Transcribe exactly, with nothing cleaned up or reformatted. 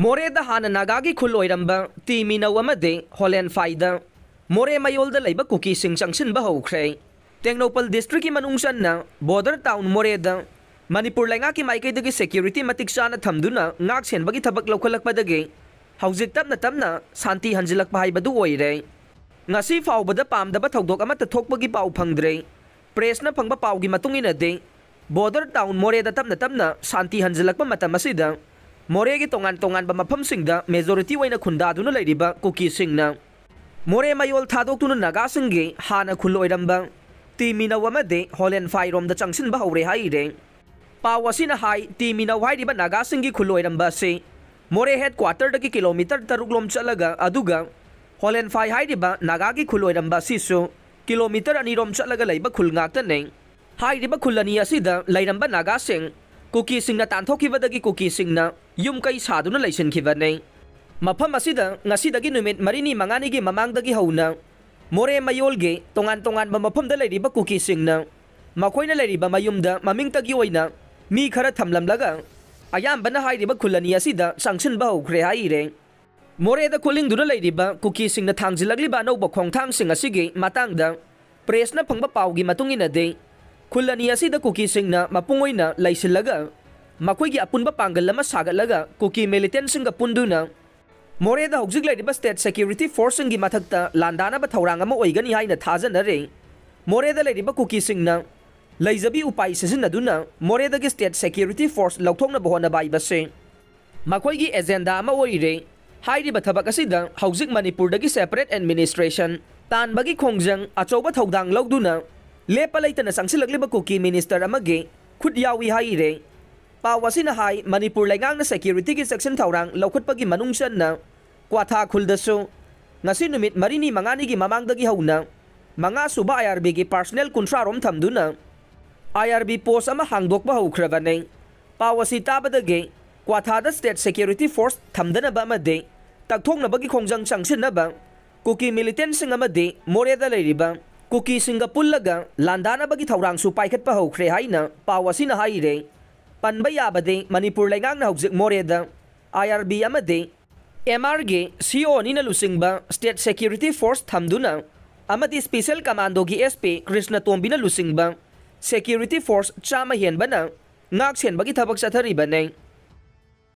ꯃꯣꯔꯦꯗ ꯍꯥꯟꯅ ꯅꯥꯒꯥꯒꯤ ꯈꯨꯜ ꯑꯣꯏꯔꯝꯕ ꯇꯤ ꯃꯤꯅꯧ ꯑꯃꯗꯤ ꯍꯣꯂꯦꯟꯐꯥꯏꯗ ꯃꯣꯔꯦ ꯃꯌꯣꯜꯗ ꯂꯩꯕ ꯀꯨꯀꯤꯁꯤꯡ ꯆꯪꯁꯤꯟꯕ ꯍꯧꯈ꯭ꯔꯦ꯫ ꯇꯦꯡꯅꯧꯄꯜ ꯗꯤꯁꯇ꯭ꯔꯤꯛꯀꯤ ꯃꯅꯨꯡ ꯆꯟꯅ ꯕꯣꯔꯗꯔ ꯇꯥꯎꯟ ꯃꯣꯔꯦꯗ ꯃꯅꯤꯄꯨꯔ ꯂꯩꯉꯥꯛꯀꯤ ꯃꯥꯏꯀꯩꯗꯒꯤ ꯁꯦꯀ꯭ꯌꯨꯔꯤꯇꯤ ꯃꯇꯤꯛ ꯆꯥꯅ ꯊꯝꯗꯨꯅ ꯉꯥꯛ ꯁꯦꯟꯕꯒꯤ ꯊꯕꯛ ꯂꯧꯈꯠꯂꯛꯄꯗꯒꯤ ꯍꯧꯖꯤꯛ ꯇꯞꯅ ꯇꯞꯅ ꯁꯥꯟꯇꯤ ꯍꯟꯖꯤꯜꯂꯛꯄ ꯍꯥꯏꯕꯗꯨ ꯑꯣꯏꯔꯦ꯫ ꯉꯁꯤ ꯐꯥꯎꯕꯗ ꯄꯥꯝꯗꯕ ꯊꯧꯗꯣꯛ ꯑꯃꯠꯇ ꯊꯣꯛꯄꯒꯤ ꯄꯥꯎ ꯐꯪꯗ꯭ꯔꯦ꯫ ꯄ꯭ꯔꯦꯁꯅ ꯐꯪꯕ ꯄꯥꯎꯒꯤ ꯃꯇꯨꯡ ꯏꯟꯅꯗꯤ, ꯕꯣꯔꯗꯔ ꯇꯥꯎꯟ ꯃꯣꯔꯦꯗ ꯇꯞꯅ ꯇꯞꯅ ꯁꯥꯟꯇꯤ ꯍꯟꯖꯤꯜꯂꯛꯄ ꯃꯇꯝ ꯑꯁꯤꯗ ꯃꯣꯔꯦꯒꯤ ꯇꯣꯉꯥꯟ ꯇꯣꯉꯥꯟꯕ ꯃꯐꯝꯁꯤꯡꯗ ꯃꯦꯖꯣꯔꯤꯇꯤ ꯑꯣꯏꯅ ꯈꯨꯟꯗꯥꯗꯨꯅ ꯂꯩꯔꯤꯕ ꯀꯨꯀꯤꯁꯤꯡꯅ ꯃꯣꯔꯦ ꯃꯌꯣꯜ ꯊꯥꯗꯣꯛꯇꯨꯅ ꯅꯥꯒꯥꯁꯤꯡꯒꯤ ꯍꯥꯟꯅ ꯈꯨꯜ ꯑꯣꯏꯔꯝꯕ ꯇꯤ ꯃꯤꯅꯧ ꯑꯃꯗꯤ ꯍꯣꯂꯦꯟꯐꯥꯏꯔꯣꯝꯗ ꯆꯪꯁꯤꯟꯕ ꯍꯧꯔꯦ ꯍꯥꯏꯔꯦ꯫ ꯄꯥꯎ ꯑꯁꯤꯅ ꯍꯥꯏ, ꯇꯤ ꯃꯤꯅꯧ ꯍꯥꯏꯔꯤꯕ ꯅꯥꯒꯥꯁꯤꯡꯒꯤ ꯈꯨꯜ ꯑꯣꯏꯔꯝꯕ ꯑꯁꯤ ꯃꯣꯔꯦ ꯍꯦꯗ ꯀ꯭ꯋꯥꯇꯔꯗꯒꯤ ꯀꯤꯂꯣꯃꯤꯇꯔ ꯇꯔꯨꯛ ꯂꯣꯝ ꯆꯠꯂꯒ, ꯑꯗꯨꯒ ꯍꯣꯂꯦꯟꯐꯥꯏ ꯍꯥꯏꯔꯤꯕ ꯅꯥꯒꯥꯒꯤ ꯈꯨꯜ ꯑꯣꯏꯔꯝꯕ ꯑꯁꯤꯁꯨ ꯀꯤꯂꯣꯃꯤꯇꯔ ꯑꯅꯤꯔꯣꯝ ꯆꯠꯂꯒ ꯂꯩꯕ ꯈꯨꯜ ꯉꯥꯛꯇꯅꯤ꯫ ꯍꯥꯏꯔꯤꯕ ꯈꯨꯜ ꯑꯅꯤ ꯑꯁꯤꯗ ꯂꯩꯔꯝꯕ ꯅꯥꯒꯥꯁꯤꯡ ꯀꯨꯀꯤꯁꯤꯡꯅ ꯇꯥꯟꯊꯣꯛꯈꯤꯕꯗꯒꯤ ꯀꯨꯀꯤꯁꯤꯡꯅ ꯌꯨꯝ ꯀꯩ ꯁꯥꯗꯨꯅ ꯂꯩꯁꯤꯟꯈꯤꯕꯅꯤ꯫ ꯃꯐꯝ ꯑꯁꯤꯗ ꯉꯁꯤꯗꯒꯤ ꯅꯨꯃꯤꯠ ꯃꯔꯤꯅꯤ ꯃꯉꯥꯅꯤꯒꯤ ꯃꯃꯥꯡꯗꯒꯤ ꯍꯧꯅ ꯃꯣꯔꯦ ꯃꯌꯣꯜꯒꯤ ꯇꯣꯉꯥꯟ ꯇꯣꯉꯥꯟꯕ ꯃꯐꯝꯗ ꯂꯩꯔꯤꯕ ꯀꯨꯀꯤꯁꯤꯡꯅ ꯃꯈꯣꯏꯅ ꯂꯩꯔꯤꯕ ꯃꯌꯨꯝꯗ ꯃꯃꯤꯡꯇꯒꯤ ꯑꯣꯏꯅ ꯃꯤ ꯈꯔ ꯊꯝꯂꯝꯂꯒ ꯑꯌꯥꯝꯕꯅ ꯍꯥꯏꯔꯤꯕ ꯈꯨꯜ ꯑꯅꯤ ꯑꯁꯤꯗ ꯆꯪꯁꯤꯟꯕ ꯍꯧꯈ꯭ꯔꯦ ꯍꯥꯏꯔꯦ꯫ ꯃꯣꯔꯦꯗ ꯈꯨꯜꯂꯤꯡꯗꯨꯅ ꯂꯩꯔꯤꯕ ꯀꯨꯀꯤꯁꯤꯡꯅ ꯊꯥꯡꯖꯤꯜꯂꯛꯂꯤꯕ ꯑꯅꯧꯕ ꯈꯣꯡꯊꯥꯡꯁꯤꯡ ꯑꯁꯤꯒꯤ ꯃꯇꯥꯡꯗ ꯄ꯭ꯔꯦꯁꯅ ꯐꯪꯕ ꯄꯥꯎꯒꯤ ꯃꯇꯨꯡ ꯏꯟꯅꯗꯤ, ꯈꯨꯜ ꯑꯅꯤ ꯑꯁꯤꯗ ꯀꯨꯀꯤꯁꯤꯡꯅ ꯃꯄꯨꯡ ꯑꯣꯏꯅ ꯂꯩꯁꯤꯜꯂꯒ ꯃꯈꯣꯏꯒꯤ ꯑꯄꯨꯟꯕ ꯄꯥꯡꯒꯜ ꯑꯃ ꯁꯥꯒꯠꯂꯒ ꯀꯨꯀꯤ ꯃꯤꯂꯤꯇꯦꯟꯁꯤꯡꯒ ꯄꯨꯟꯗꯨꯅ ꯃꯣꯔꯦꯗ ꯍꯧꯖꯤꯛ ꯂꯩꯔꯤꯕ ꯁ꯭ꯇꯦꯠ ꯁꯦꯀ꯭ꯌꯨꯔꯤꯇꯤ ꯐꯣꯔꯁꯁꯤꯡꯒꯤ ꯃꯊꯛꯇ ꯂꯥꯟꯗꯥꯅꯕ ꯊꯧꯔꯥꯡ ꯑꯃ ꯑꯣꯏꯒꯅꯤ ꯍꯥꯏꯅ ꯊꯥꯖꯅꯔꯤ꯫ ꯃꯣꯔꯦꯗ ꯂꯩꯔꯤꯕ ꯀꯨꯀꯤꯁꯤꯡꯅ ꯂꯩꯖꯕꯤ ꯎꯄꯥꯏ ꯁꯤꯖꯤꯟꯅꯗꯨꯅ ꯃꯣꯔꯦꯗꯒꯤ ꯁ꯭ꯇꯦꯠ ꯁꯦꯀ꯭ꯌꯨꯔꯤꯇꯤ ꯐꯣꯔꯁ ꯂꯧꯊꯣꯛꯅꯕ ꯍꯣꯠꯅꯕ ꯍꯥꯏꯕꯁꯤ ꯃꯈꯣꯏꯒꯤ ꯑꯦꯖꯦꯟꯗꯥ ꯑꯃ ꯑꯣꯏꯔꯦ꯫ ꯍꯥꯏꯔꯤꯕ ꯊꯕꯛ ꯑꯁꯤꯗ ꯍꯧꯖꯤꯛ ꯃꯅꯤꯄꯨꯔꯗꯒꯤ ꯁꯦꯄꯔꯦꯠ ꯑꯦꯗꯃꯤꯅꯤꯁꯇ꯭ꯔꯦꯁꯟ ꯇꯥꯟꯕꯒꯤ ꯈꯣꯡꯖꯪ ꯑꯆꯧꯕ ꯊꯧꯗꯥꯡ ꯂꯧꯗꯨꯅ ꯂꯦꯞꯄ ꯂꯩꯇꯅ ꯆꯪꯁꯤꯜꯂꯛꯂꯤꯕ ꯀꯨꯀꯤ ꯃꯤꯅꯤꯁꯇꯔ ꯑꯃꯒꯤ ꯈꯨꯠ ꯌꯥꯎꯏ ꯍꯥꯏꯔꯦ꯫ ꯄꯥꯎ ꯑꯁꯤꯅ ꯍꯥꯏ, ꯃꯅꯤꯄꯨꯔ ꯂꯩꯉꯥꯛꯅ ꯁꯦꯀ꯭ꯌꯨꯔꯤꯇꯤꯒꯤ ꯆꯦꯛꯁꯤꯟ ꯊꯧꯔꯥꯡ ꯂꯧꯈꯠꯄꯒꯤ ꯃꯅꯨꯡ ꯆꯟꯅ ꯀ꯭ꯋꯥꯊꯥ ꯈꯨꯜꯗꯁꯨ ꯉꯁꯤ ꯅꯨꯃꯤꯠ ꯃꯔꯤꯅꯤ ꯃꯉꯥꯅꯤꯒꯤ ꯃꯃꯥꯡꯗꯒꯤ ꯍꯧꯅ ꯃꯉꯥ ꯁꯨꯕ ꯑꯥꯏ ꯑꯥꯔ ꯕꯤꯒꯤ ꯄꯥꯔꯁꯅꯦꯜ ꯀꯨꯟꯊ꯭ꯔꯥ ꯔꯣꯝ ꯊꯝꯗꯨꯅ ꯑꯥꯏ ꯑꯥꯔ ꯕꯤ ꯄꯣꯁ ꯑꯃ ꯍꯥꯡꯗꯣꯛꯄ ꯍꯧꯈ꯭ꯔꯕꯅꯤ꯫ ꯄꯥꯎ ꯑꯁꯤ ꯇꯥꯕꯗꯒꯤ ꯀ꯭ꯋꯥꯊꯥꯗ ꯁ꯭ꯇꯦꯠ ꯁꯦꯀ꯭ꯌꯨꯔꯤꯇꯤ ꯐꯣꯔꯁ ꯊꯝꯗꯅꯕ ꯑꯃꯗꯤ ꯇꯛꯊꯣꯛꯅꯕꯒꯤ ꯈꯣꯡꯖꯪ ꯆꯪꯁꯤꯟꯅꯕ ꯀꯨꯀꯤ ꯃꯤꯂꯤꯇꯦꯟꯁꯤꯡ ꯑꯃꯗꯤ ꯃꯣꯔꯦꯗ ꯂꯩꯔꯤꯕ ꯀꯨꯀꯤꯁꯤꯡꯒ ꯄꯨꯜꯂꯒ ꯂꯥꯟꯗꯥꯅꯕꯒꯤ ꯊꯧꯔꯥꯡꯁꯨ ꯄꯥꯏꯈꯠꯄ ꯍꯧꯈ꯭ꯔꯦ ꯍꯥꯏꯅ ꯄꯥꯎ ꯑꯁꯤꯅ ꯍꯥꯏꯔꯦ꯫ ꯄꯟꯕ ꯌꯥꯕꯗꯤ ꯃꯅꯤꯄꯨꯔ ꯂꯩꯉꯥꯛꯅ ꯍꯧꯖꯤꯛ ꯃꯣꯔꯦꯗ ꯑꯥꯏ ꯑꯥꯔ ꯕꯤ ꯑꯃꯗꯤ ꯑꯦꯝ ꯑꯥꯔꯒꯤ ꯁꯤ ꯑꯣ ꯑꯅꯤꯅ ꯂꯨꯆꯤꯡꯕ ꯁ꯭ꯇꯦꯠ ꯁꯦꯀ꯭ꯌꯨꯔꯤꯇꯤ ꯐꯣꯔꯁ ꯊꯝꯗꯨꯅ ꯑꯃꯗꯤ ꯁ꯭ꯄꯦꯁꯦꯜ ꯀꯃꯥꯟꯗꯣꯒꯤ ꯑꯦꯁ ꯄꯤ ꯀ꯭ꯔꯤꯁꯅꯇꯣꯝꯕꯤꯅ ꯂꯨꯆꯤꯡꯕ ꯁꯦꯀ꯭ꯌꯨꯔꯤꯇꯤ ꯐꯣꯔꯁ ꯆꯥꯝꯃ ꯍꯦꯟꯕꯅ ꯉꯥꯛ ꯁꯦꯟꯕꯒꯤ ꯊꯕꯛ ꯆꯠꯊꯔꯤꯕꯅꯤ꯫